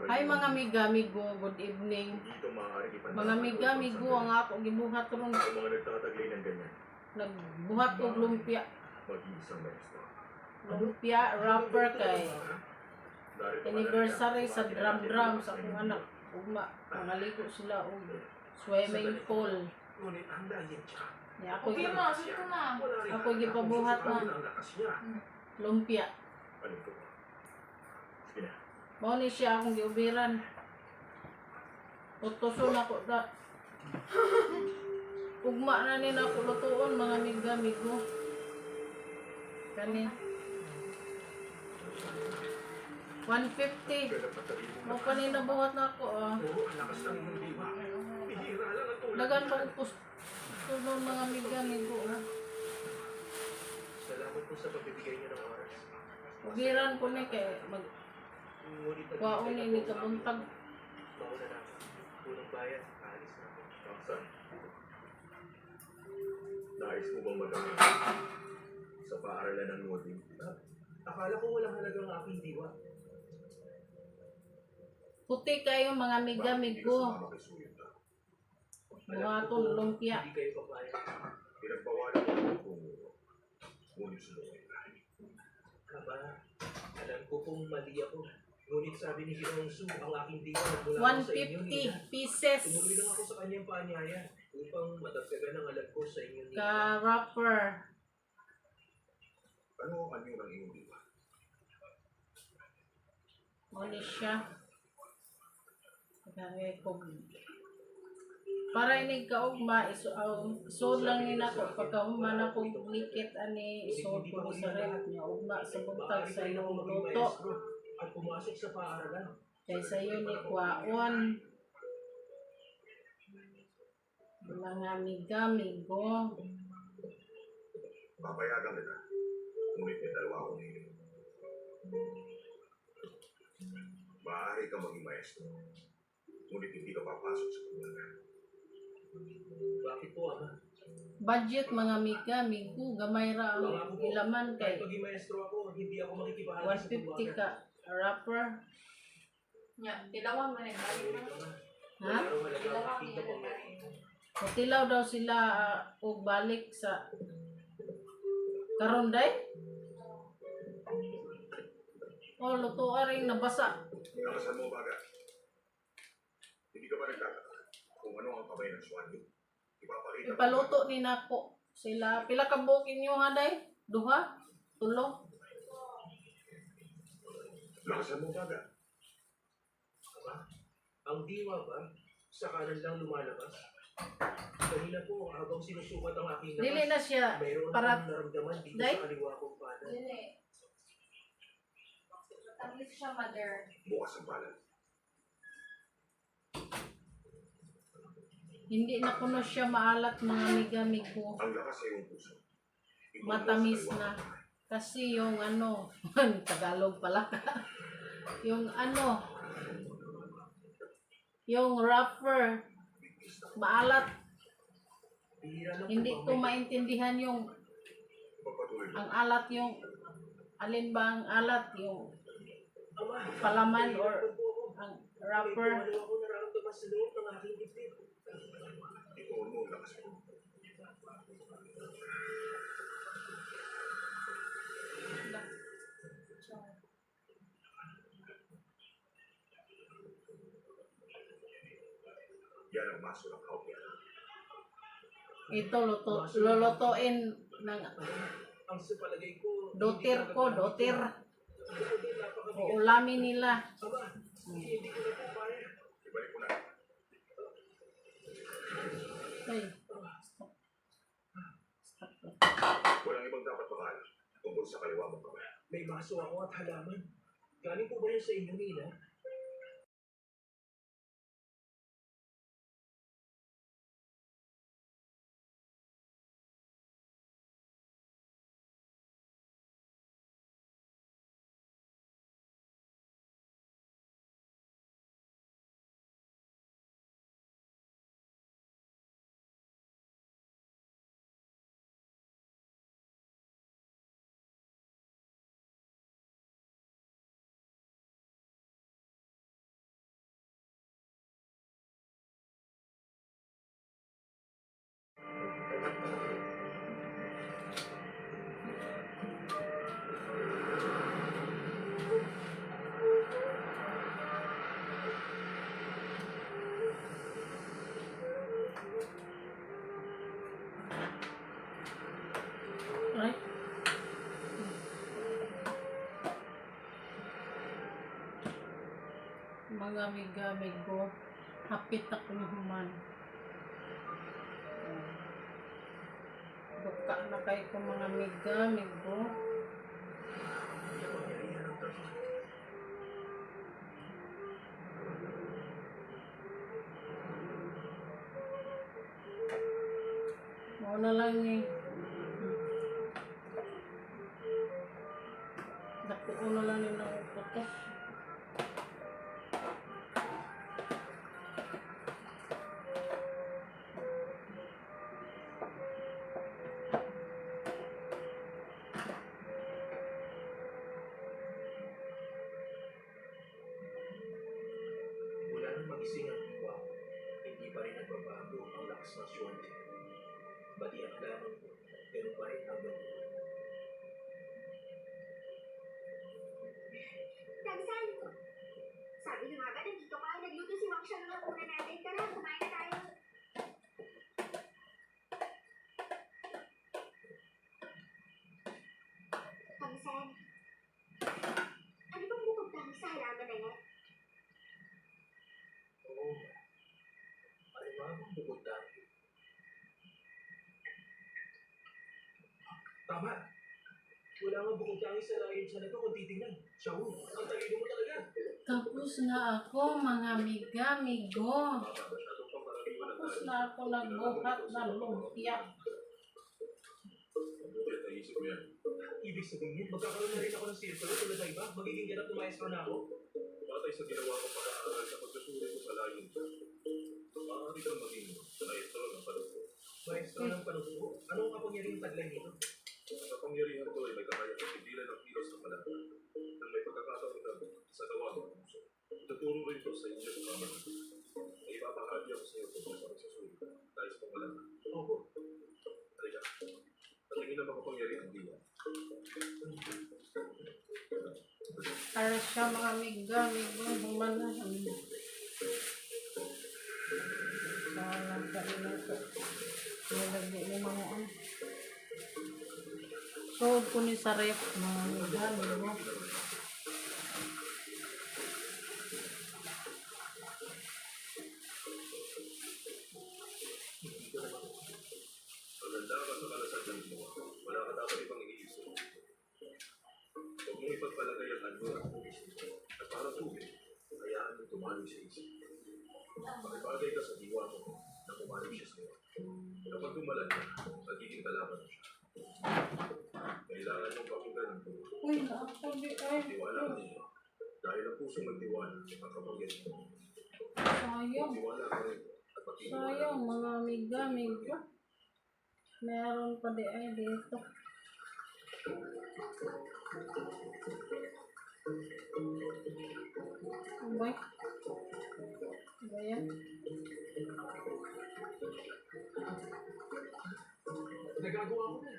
Hi, iyong mga diwa. amiga, amigo, good evening. Hindi ito maaaring Mga ipandapat o amiga, ibang amigo, sandali. ang ako gibuhat ron, Ang mga nagtataglay ng ganyan, nagbuhat og lumpia. Maging isang maestro. Lumpia wrapper kay Narito ka na rin anniversary na sa sumaki na drum natin drum ang sa lakas ng akong iyong anak. diwa. Ugma, mangaligo sila og swimming pool. Ngunit ang siya. Ni ako Okay ma, sud ko na. Wala rin Ako gipabuhat na. ang lakas niya. Lumpia. Ano ito? Sige na. Mao ni siya akong giubiran. Utuson ako da. Ugma na ni nako lutuon, mga amiga, amigo. Kani. 150. Ganap at tabi mong Mo pa ni nabuhat na ako ah. Oo, ang lakas ng iyong diwa. Bihira lang ang tulad Dagan niyan. pa ko gusto mga amiga, amigo ah. Salamat po sa pagbibigay niyo ng oras. Ubiran ko ni kay mag Ngunit kwaon naghihintay ni na ni po ang aking kabuntag. Mauna na ako. Punong bayan, aalis na ako. Taksan. Nais mo bang mag sa paaralan ng Nodin? Akala ko walang halaga ang aking diwa. Puti kayo, mga amiga, Bakit hindi ka amigo. sumama kay Suyod na? Alam ko Buhaton po, lumpia. hindi kayo papayag. Pinagbawalan mo ang tungo. Ngunit sumuway ka. Aba, alam ko pong mali ako. Ngunit sabi ni Ginoong Su, ang aking diwa nagmula raw sa inyo, 150 Nina. pieces Tumuloy lang ako sa kanyang paanyaya upang madagdagan ang alam ko sa inyo, Nina. ka wrapper. Ano ang anyo ng iyong diwa? Mo ni siya. Kaya ko para ini kaugma iso isod lang ni nako pagkahuman ako likit ani isod ko ni sa rep niya ugma sa buntag Maaari sa pa rin ako iyong maging luto maestro at pumasok sa paaralan. kay sayo ni kwaon, mga amiga, amigo. Papayagan kita. Ngunit may dalawa akong hiling. Maaari kang maging maestro. Ngunit hindi ka papasok sa paglaga. Bakit po, Ama? Budget, mga amiga, amigo, gamay ra ang Pangako po, ilaman kahit kay maging maestro ako, hindi ako makikibahagi sa 150 bulwagan. ka wrapper. Nya, tilawan man nagbalik Ngunit, na. Ama, Ha? wala raw halaga ang Tilawan aking niya kapangyarihan. Mutilaw daw sila og balik sa karon day. Oh, luto rin nabasa. Nakasan mo baga. Hindi ka ba nagtataka kung ano ang kamay ng Swanyo? Ipapakita ko Ipaluto ni nako sila. Pila ka buok inyo ha day? Duha? Tulo? Lakasan mo baga. Aba, ang diwa ba, sa kanan lang lumalabas? Kanina po, habang sinusukat ang aking lakas, Dili na siya. mayroon akong naramdaman dito Day? sa kaliwa kong panan. Dili. Matamis siya, mother. Bukas ang palad. Hindi na kuno siya maalat, mga amiga, amigo. Ang lakas sa iyong puso. Ituon mo sa Matamis kaliwa na. kong kamay. Kasi yung ano, Tagalog pala. Yung ano, yung wrapper, maalat. Bihira lang po Hindi bang ko maintindihan yung Pagpatuloy mo. ang alat, yung alin ba ang alat, yung Ama, palaman or nahihirapan po ako. ang May wrapper. kung ano ako nararamdaman sa loob ng aking dibdib. Ituon mo ang lakas mo. Yan ang maso ng kaupya. Ito luto, lulutuin ng Ang sa palagay ko, hindi dotir ko, magagamit dotir. yun. Bukod doon, napakabigat. O ulamin nila. Ama, hindi ko na po kaya. Ibalik mo na. Ay, stop. Stop. Walang ibang dapat makaalam tungkol sa kaliwa mong kamay. May maso ako at halaman. Galing po ba yun sa inyo, Nina? Mga amiga-amigo, hapit akong human. Duka na kay ko, mga amiga-amigo. Kapangyarihan ng dragon. Mao na lang eh. Dako na lang ni nang putos. Mula nang magising ang diwa ko, hindi pa rin nagbabago ang lakas ng swerte. Badiak lamang po, ganun pa rin hanggang ngayon. Tagsan! Sabi na nga ba, nandito ka? Nagluto si Wang Xiang ng hapunan natin. Tara, kumain na tayo. Tagsan, ano bang bukod tangi sa halaman na yan? Oo nga. Ano nga bang bukod tangi? Tama! Wala nga bukod tangi sa layon sa na to kung titingnan. Xiao, ang talino mo talaga. Tapos na ako, mga amiga-amigo. Masyadong pangkaraniwan ang Tapos na ako nagbuhat ng lumpia. Mabuti at naisip mo yan. Ibig sabihin, magkakaroon na rin ako ng sirkulo tulad ng iba. Magiging ganap na maestro na ako. Batay sa ginawa kong pag-aaral sa pagsusuri ko sa layon, maaari kang maging maestro ng panukpo. Maestro ng panukpo? Ano ang kapangyarihang taglay nito? Ang kapangyarihan ko ay may kakayahang pigilan ang kilos ng kalaban nang may pagkakataon na sa gawa ng puso. Ituturo rin ito sa inyo sa pamagitan. May ibabahagi ako sa iyo tungkol sa pagsusuri dahil sa pangalaman. Opo. Halika. Patingin ang makapangyarihang diwa. Para siya, mga amiga-amigo. Human na. Sana kainin ko. Nilagay ni mga ano. Sold ko ni sa ref, mga amiga-amigo. Hindi ko na makuha. Maganda ka sa kalasag ng diwa. Wala ka dapat ibang iniisip. Huwag mong ipagpalagay ang anyo at hugis nito. At parang tubig, hayaan mong tumaloy sa isip. Makibagay ka sa diwa mo na kumaloy siya sa'yo. Kapag gumalan ka, magiging kalaban mo siya. Kailangan mong pakinggan ang turo. Uy, naako di ay. Tiwala ka ninyo. Dahil ang pusong magtiwala ang kapangyarihan. Sayang. Tiwala ka rin at magtitiwala Sayang, ka rin. mga amiga-amigo. Meron pa di ay dito. Abay. Ba yan? Nagagawa ko na.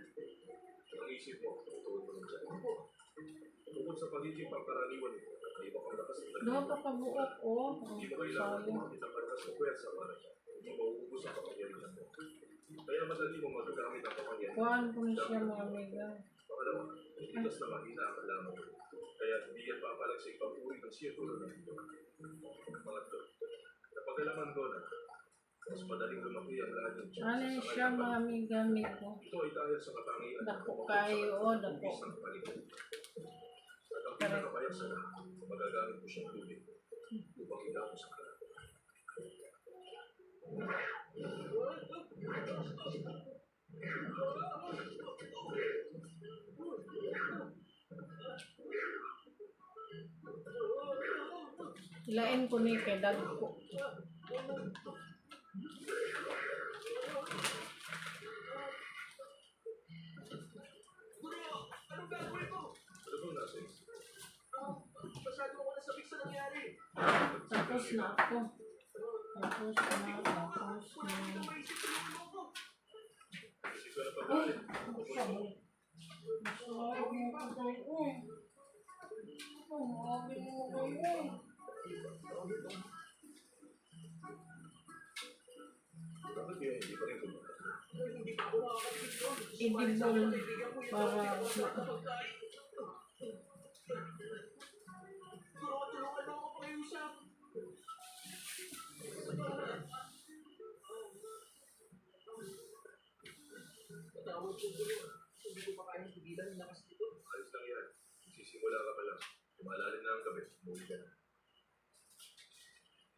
Ang isip mo, tutuon mo lang dyan. Opo. Bukod sa pagiging pangkaraniwan nito, may iba pang lakas ng Doon pa kabuok, oh. Hindi mo kailangan Sayang. gumamit ng malakas na puwersa para dyan. Hindi mauubos ang kapangyarihan mo. Kaya madali mong magagamit ang kapangyarihan. Kuhaan ko na siya, mga amiga. Pangalawa, likas na mahina ang halaman. Kaya hindi yan papalag sa ibang uri ng sirkulo ng diwa. Pangatlo, napagalaman ko na mas madaling lumaki ang lahat ng Ano sa siya, kanyang mga paligid. amiga-amigo? Ito ay dahil sa katangian ng Dako pagkakot sa kayo, oh, kanyang dako. hugis ng paligid. At ang pinakapayak sa lahat, magagamit ko siyang tubig upang ilapos sa kalaban. Ilain ko ni kay dagko. Guro! Anong gagawin ko? Ano bang nasa isip? Ah, masyado ako nasabik sa nangyari. Tapos na ako. Tapos na, tapos Wala na. akong maisip, tulungan mo ako. Isip ka na Ay, pagkain. sorry. Sorry mo ko kayo. Uy. Ang grabe mo kayo. Eh. Bakit kaya hindi pa rin kumakain? Ay, hindi pa ako makakatikim doon. Ibig Sumalit sa akin mo ang kaibigan ko yung para dati ko masarap na pagkain. Guro, tulungan mo ako pakiusap. Tumawag ko doon. Hindi ko pa kayang pigilan ang lakas nito. Ayos lang yan. Sisimula ka pa lang. Lumalalim na ang gabi. Umuwi ka na.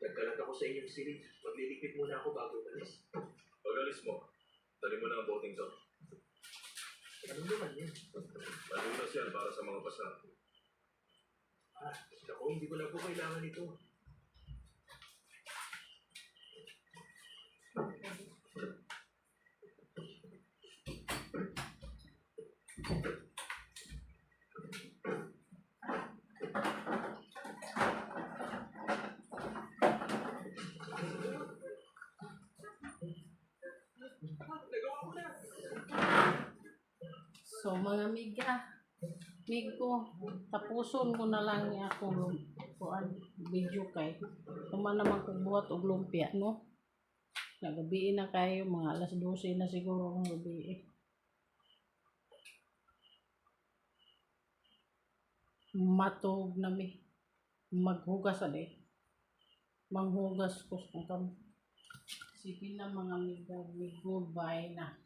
Nagkalat ako sa inyong silid. Magliligpit muna ako bago umalis. Pag-alis mo, dali mo na ang boteng to. Ano naman yan? Malunas yan para sa mga basa. Ah, naku, hindi ko na po kailangan ito. Nagawa ko na! So mga miga, migo, tapuson ko na lang ni akong kuan video kay human naman kog buhat og lumpia, no. Nagabi na kayo, mga alas 12 na siguro ang gabi eh. Matog na mi. Maghugas ade. Manghugas ko sa kam. Sige na, mga miga, migo, bye na.